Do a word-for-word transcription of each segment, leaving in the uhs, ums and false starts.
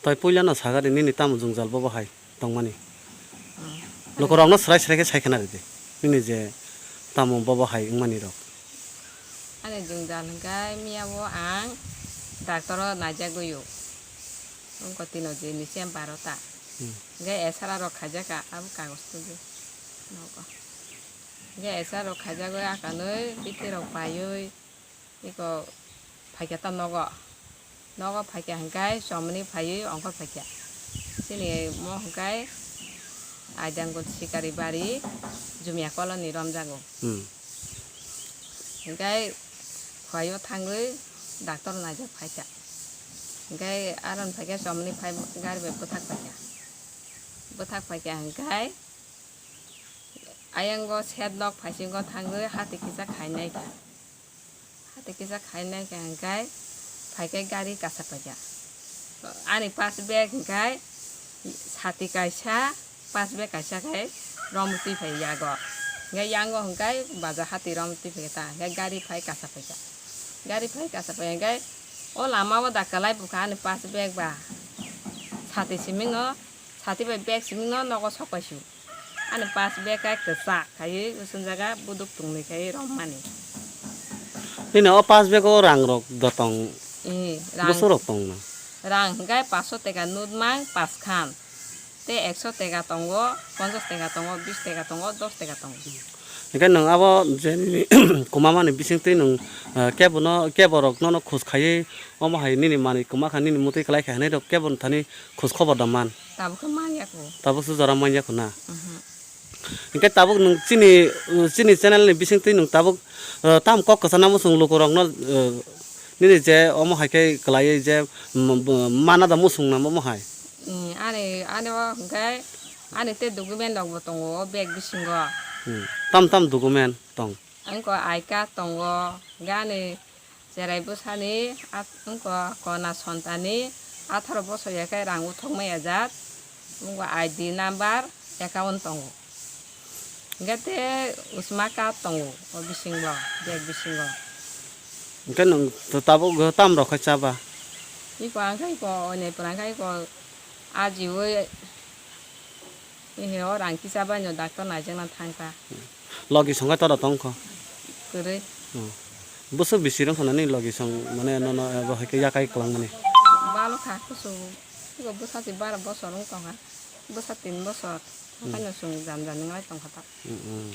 Bai puilano sagadi nini tamo jwngjal bobo hai tongmani. Lukurokno srai srai khe sai khna ridi. Nini je tamo bobo hai wngmani rok. Ani jwngjal hwnkhe miyabo ang doctor o naijagwi o. Wngkha tino je ni sem barota. Hmm. Hwnkhe esara rok khaijaka abo kagoj tubui. Nogo. Hwnkhe esara rok khaijagwi akanwi bithi rok paiwi. Iko phaikha ta nogo. Nogo phaikha hwnkhe chomni phaiwi ongkhor phaikha. Chini mo hwnkhe Aidango Sikari bari Jumia colony romjago. Hmm. Hwnkhe phuaio thangwi doctor naijak phaikha. Hwnkhe aron phaikha chomni phai gari bai bwthak phaikha. Bwthak phaikha hwnkhe ayango shed nok phaisingo thangwi hati kisa khainai kha. Hati kisa khainai kha hwnkhe phaikhe gari kasa paikha. Ani pass bag hwnkhe sati kaisa, pass bag kaisa khai romwi twi phai yago. Hwnkhe yango hwnkhe baja hati romwi twi phai ta. Hwnkhe gari phai kasa paikha. Gari phai kasa pai hwnkhe o lama o da kwlai bukha ani pass bag ba. Sati simino, sati bai bag simino nogo sok paisio. Ani pass bag kai kwchak khaiwi usung jaga buduk tungwi khaiwi romani. Nini o pass bag o rang rok dotong. Eh, rang, bwswk rok tong na? Rang hwnkhe paanch sho teka nut mang paskhan. Tei ekso teka tongo, ponchas teka tongo, bis teka tongo, dos teka tongo. Hwnkhe nwng abo je nini kwmamani bisingtwi nwng, eh, kebono, keborok nono khus khaiwi omo hai nini manwi kwma kha nini mwtwi kwlai kha hinwi rok kebo thani khus khobor da man? Tabuk khe man ya kho. Tabuk se jora man ya kho na? Mhm. Hwnkhe tabuk nwng chini, chini channel ni bisingtwi nwng tabuk, eh, tam kok kwchana muchung lukurokno, eh, nini je omo hai khe kwlaiwi je, mm, mm, mana da muchung namo omo hai? Mm, ani, ani o hwnkhe ani tei document rok bo tongo o bag bisingo. Hmm. Tam tam document tong? Wngkha I card tongo, hwnkhe ani cherai bwsani at-, wngkha kona sontani atharo bosor ya khe rang uthok mai ajak, wngkha I D number, account tongo. Hwnkhe tei usma card tongo o bisingo, bag bisingo. Hwnkhe nwng tabuk tam rok khai cha ba? Iko ang khe iko onei pwrang khe iko ajiui. Ehe, o rang kisa bai no doctor naijakna thang ta. Logi songkhe tora tong kho? Kwrwi. Hmm. Bwswk bisi rwng khna ni logi song mane nono abo hai khe yakai kwlangmani? Balo kha kusu. Iko bwsa si bara bosor wng tong kha. Bwsa tin bosor. Hmm. Haino chwng jam jam wnglai tong kha ta. Hmm, hmm.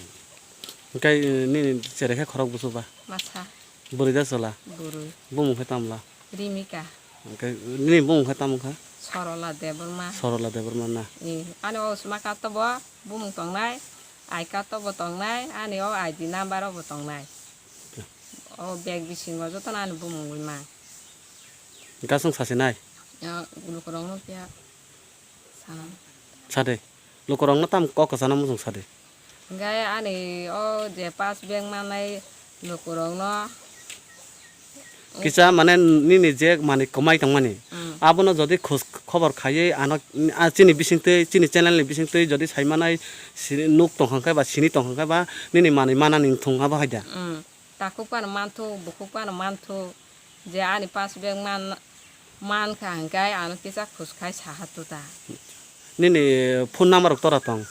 Hwnkhe, eh, nini cherai khe khorok bwswk ba? Masa. Bwrwi da chwla? Bwrwi. Bumung khe tamla? Rimika. Hwnkhe nini bumung khe tamo kha? Sorola Debbarma. Sorola Debbarma na? Ee, ani o usma card o bo bumung tongnai, I card o bo tongnai, ani o I D number o bo tongnai. Acha. O bag bisingo jotono ani bumung wi mang. Gasung sasinai? Ya, lukurokno phiya. Sana. Sade. Lukurokno tam kok kwchana muchung sade. Hwnkhe ani o je pass bag manai lukurokno. Kisa mane nini je mani kwmai tongmani. Mm. Abono jodi khoj khobor khaiwi ano, a, chini bisingtwi, chini channel ni bisingtwi jodi sai manai sini nuk tong kha khe ba sini tong kha khe ba nini manwi mana ni thung abo hai da. Mm. Takhuk phano manthu, bukhuk phano manthu, je ani pass bag man, man kha hwnkhe ano kisa khus khai saha tuta. Nini phone number rok tora tong?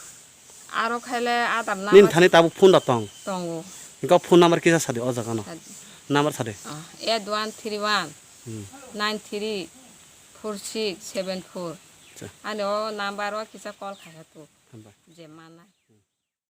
Aro khaile adar number. Nini thani tabuk phone da tong? Tongo. Hwnkhe phone number kisa sadi o jaga no. Sadi. Number sadi. Ah, eight one three one, hmm, nine three four six seven four. Acha. Ani o number o kisa call khai ha tu. Hambai. Je mana.